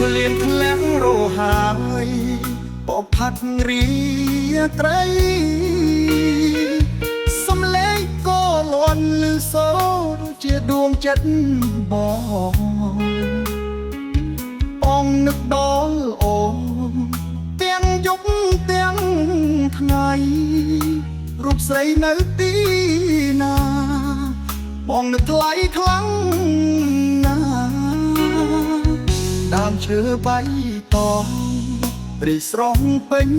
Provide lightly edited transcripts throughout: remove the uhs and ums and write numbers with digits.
ភ្លៀងធ្លាក់រហើយពផាត់រីត្រីសំលេងក៏លន់លឺសូរជាដួងចិត្តបង បងនឹកដល់អូនទាំងយប់ទាំងថ្ងៃរូបស្រីនៅទីណាបងនឹកថ្លៃខ្លាំងណាស់ដើមឈើបៃតងរីស្រស់ពេញ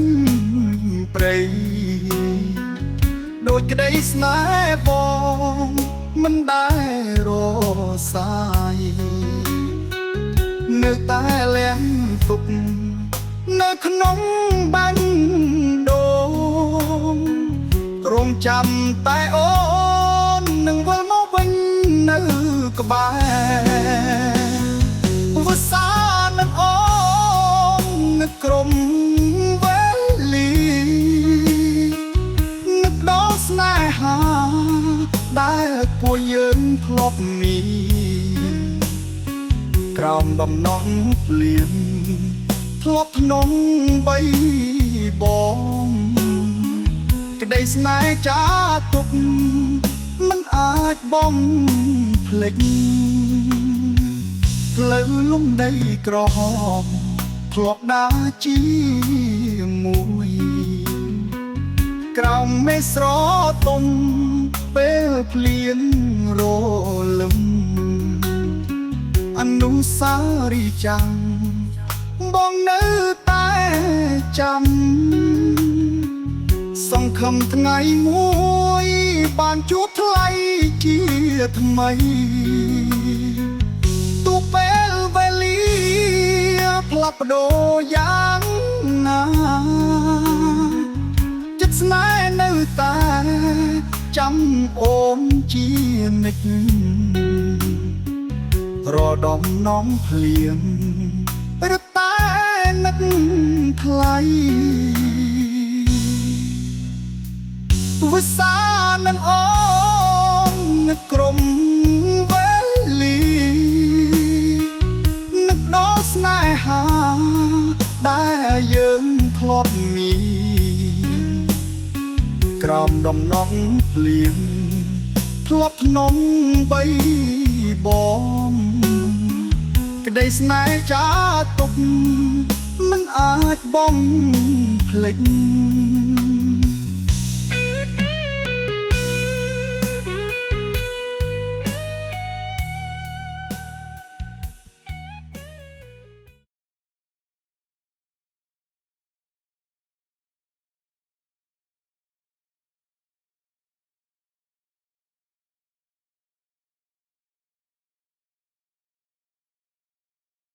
ព្រៃដូចក្តីស្នេហ៍បងមិនដែលរសាយ នៅតែលាំងទុកនៅក្នុងបាញ់ដូងរងចាំតែអូននឹងវិលមកវិញនៅក្បែរវស្សានឹងអូននឹកក្រុមវេលីនឹកដល់ស្នេហាដែលពួកយើងធ្លាប់មាន ក្រោមដំណងភ្លៀងធ្លាប់ធ្នងបីបងក្តីស្នេហ៍ចាទុកមិនអាចបងភ្លេចផ្លូវលំដីក្រហមធ្លាប់ដើរជាមួយក្រោមមេស្រទុំពេលភ្លៀងរលឹម អនុស្សាវរីយ៍ចាំងបងនៅតែចាំសង្ឃឹមថ្ងៃមួយបានជួបថ្លៃជាថ្មីទូពេលវេលាផ្លាស់ប្ដូរយ៉ាងណាចិត្តស្នេហ៍នៅតែចាំអូនជានិច្ច រដំនំភ្លៀងរតែនឹកថ្លៃវស្សានឹងអូននឹកក្រុមវេលីនឹកដល់ស្នេហាដែលយើងធ្លាប់មានក្រោមដំណងភ្លៀងធ្លាប់ធ្នងបីបងក្តីស្នេហ៍ចាទុកមិនអាចបងភ្លេច